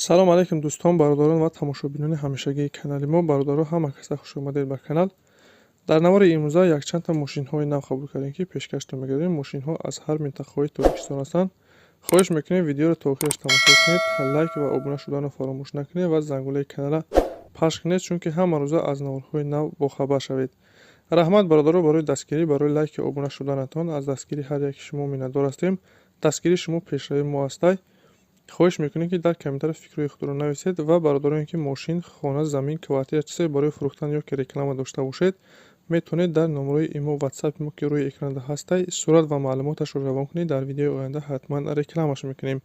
Салом алейкум, дӯстон, бародарон ва тамошобинони ҳамешагии канали мо. Бародаро, ҳама каса хуш омадед ба канал. Дар навори имрӯза якчандта мошинҳои нав қабул кардем, ки пешкаштон мегардем. Мошинҳо аз ҳар минтақаҳои Тоҷикистон ҳастанд. Хоҳиш мекунем, видеоро то охираш тамошо кунед, лайк ва обуна шуданро фаромӯш накунед ва зангулаи каналра пахш кунед, чунки ҳама рӯза аз наворҳои нав бохабар шавед. Раҳмат, бародаро, барои дастгирӣ, барои лайки обуна шуданатон. Аз дастгирии ҳар яки шумо миннатдор ҳастем. Дастгирии шумо пешравии мо ҳастай. Хоҳиш мекунем, ки дар комментария фикрҳои худро нависед ва бародароне, ки мошин, хона, замин, квартира, чизе барои фурӯхтан ё ки реклама дошта бошед, метавонед дар номерои имо, ватсапи мо, ки рӯи экранда ҳастай, сурат ва маълумоташро равон кунед. Дар видеои оянда ҳатман рекламаш мекунем.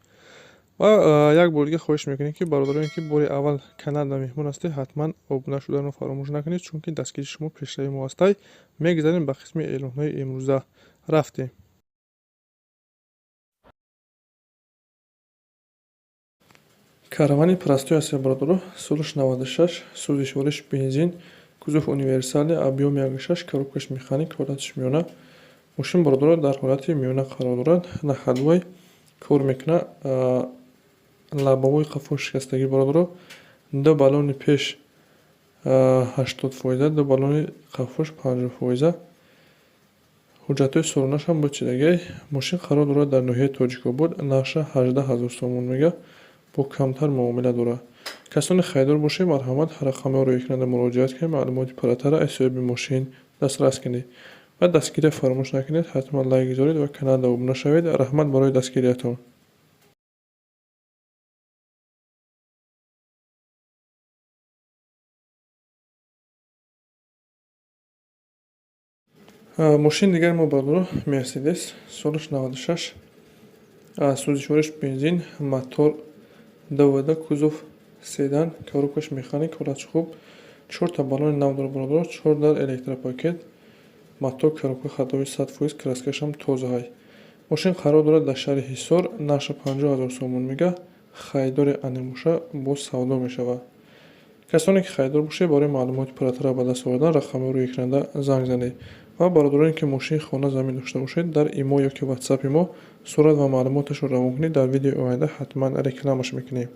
Ва як бор дига хоҳиш мекунем, ки бародароне, ки бори аввал каналда меҳмон ҳастед, ҳатман обуна шуданро фаромӯш накунед, чунки дастгирии шумо пешравии мо ҳастай. Мегузарем ба қисми эълонҳои имрӯза. Рафтем. Каравани простой аст, бародаро, солаш 96, сӯзишвориш бензин, кузов универсальный, объём 1,6, коробкаш механик, ҳолатиш миёна. Мошин, бародаро, дар ҳолати миёна қарор дорад, на ходовой кор мекунад, лобовой қафо шикастагӣ, бародаро, ду баллони пеш 80%, ду баллони қафош 50%. Ҳуҷҷатҳои солонашам буд чидагай. Мошин қарор дорад дар ноҳияи Тоҷикобод, нархша 18 000 сомон мега, бо камтар муомила дорад. Касоне харидор бошед, марҳамат, рақамҳоро экранда муроҷиат кунед, маълумоти пурратарро аз соҳиби мошин дастрас кунед. Ва дастгирия фаромӯш накунед, ҳатман лайк гузоред ва каналда обуна шавед. Раҳмат барои дастгириятон. Мошини дигари мо, бародаро, Мерседес, солаш 96, сӯзишвориш бензин, мотор ДВД, кузов седан, коробкаш механик, ҳолатш хуб, чорта баллони нав дорад, бародаро, чор дар электропакет, мотор, коробка ходовой 100%, краскашам тозаҳай. Мошин қарор дорад дар шаҳри Ҳисор, нархша 50 000 сомон мега, харидори анимоша боз савдо мешавад. Касоне ки харидор бошед, барои маълумоти пурратара ба даст овардан рақамҳои рӯи экранда занг занед. Ва бародароне, ки мошин, хона, замин дошта бошед, дар имо ё ки ватсапи мо сурат ва маълумоташро равон кунед, дар видеои оянда ҳатман рекламаш мекунем.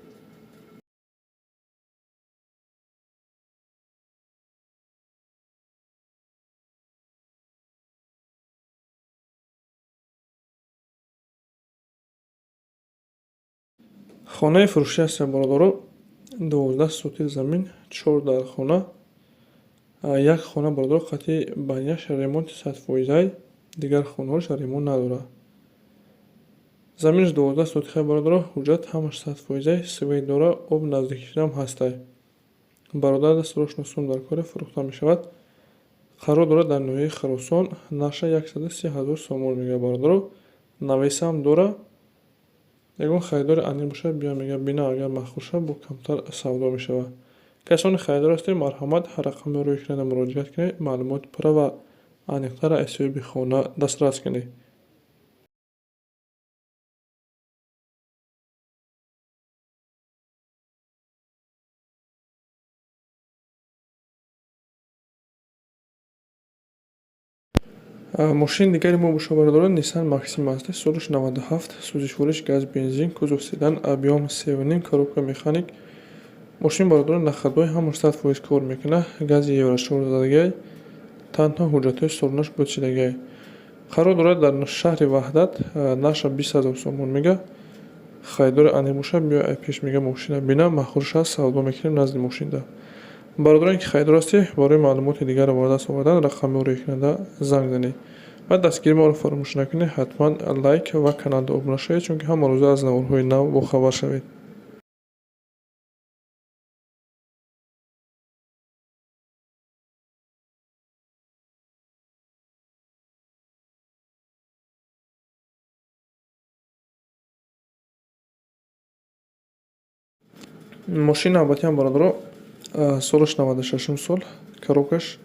Хонаи фурӯшӣ ҳастем, бародаро, 12 сотих замин, чор дар хона, як хона, бародаро, қати баняш ремонти 100%ай, дигар хонаҳош ремонт надорад. Заминаш 12 сотихай, бародаро, ҳуҷҷат ҳамаш 100%ай, свет дора, об наздикшиам ҳастай. Бародар срочно сум дар коре, фурӯхта мешавад. Қарор дорад дар ноҳияи Хуросон, нархша 130 000 сомон мега, бародаро, навесам дора. Ягон харидори аниқ бошад, биё, мега, бина, агар маъқул шавад, бо камтар савдо мешавад. Касоне харидор ҳастед, марҳамат, рақамҳои рӯи экранда муроҷиат кунед, маълумоти пурра ва аниқтарро аз соҳиби хона дастрас кунед. Мошини дигари мо бошад, бародарон, Nissan Maxima аст, солаш 97, сӯзишвориш газ, бензин, кузов седан, объём 3,5, коробка механик. Мошин, бародарон, на ходовой, ҳамаш 100% кор мекунад, гази евро 4 задагиай, танҳо ҳуҷҷатҳои солонаш буд чидагиай. Қарор дорад дар шаҳри Ваҳдат, нархша 20 000 сомон мега. Харидори аниқ бошад, биё ай пеш, мега, мошина бина, маъқул шавад, савдо мекунем назди мошинда. Бародароне, ки харидор ҳастед, барои маълумоти дигарро ба даст овардан рақамҳои рӯи экранда занг занед. Ва дастгирии моро фаромӯш накунед, ҳатман лайк ва каналда обуна шавед, чунки ҳама рӯза аз наворҳои нав бохабар шавед. Мошини навбатиам, бародаро, солаш 96-ум сол, коробкаш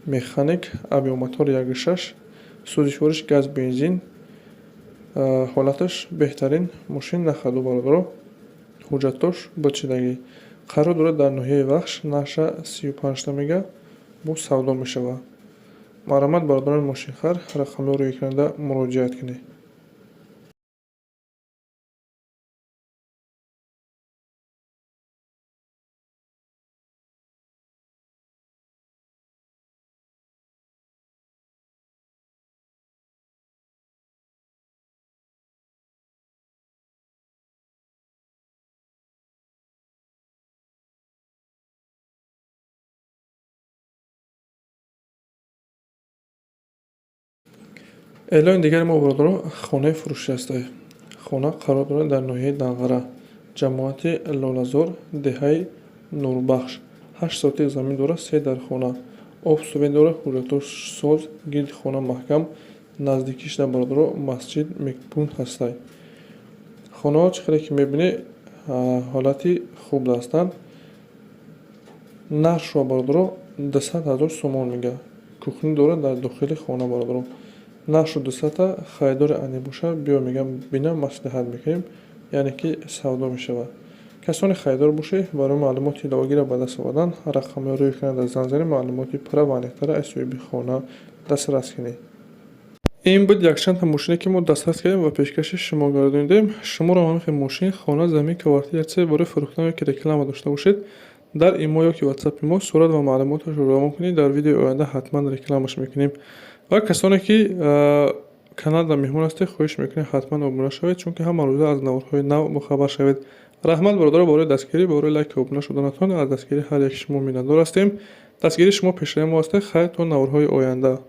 механик, объём мотор 1,6, сӯзишвориш газ, бензин, ҳолаташ беҳтарин, мошин на ходу, бародаро, ҳуҷҷатош бочидагӣ. Қарор дорад дар ноҳияи Вахш, нархша 35та мега, боз савдо мешавад. Марҳамат, бародарони мошинхар, рақамҳои рӯи экранда муроҷиат кунед. Эълони дигари мо, бародаро, хонаи фурӯшӣ аст. Хона қарор дорад дар ноҳияи Данғара, ҷамоати Лолазор, деҳаи Нурбахш. 8 сотих замин дорад, се дар хона, об, свет дорад, ҳуҷҷатҳо соз, гирди хона маҳкам. Наздикиш да, бародаро, масҷид, медпункт ҳастай. Хонаҳо, чӣ хеле ки мебинӣ, ҳолати хуб ҳастанд. Нархшо, бародаро, 200 000 сомон мега. Кухня дорад дар дохили хона, бародаро. Нархшо дусата, харидори ане боша, биё, мегам, бина, маслиҳат мекунем, яъне ки савдо мешавад. Касоне харидор бошед, барои маълумоти иловагиро ба даст овардан рақамҳои рӯи экран занг занед, маълумоти пурра ва аниқтара аз соҳиби хона дастрас кунед. Ин буд якчандта мошине, ки мо дастрас кардем ва пешкаши шумо гардонидем. Шуморо ҳамин хел мошин, хона, замин, квартира, чизе барои фурӯхтан ё ки реклама дошта бошед, дар имо ё ки ватсапи мо сурат ва маълумоташро равон кунед, дар видеои оянда ҳатман рекламаш мекунем. Ва касоне ки каналда меҳмон ҳастед, хоҳиш мекунем, ҳатман обуна шавед, чунки ҳама рӯза аз наворҳои нав бохабар шавед. Раҳмат, бародаро, барои дастгирӣ, барои лайку обуна шуданатон. Аз дастгирии ҳар яки шумо миннатдор ҳастем. Дастгирии шумо пешраи мо ҳастед. Хайр, то наворҳои оянда.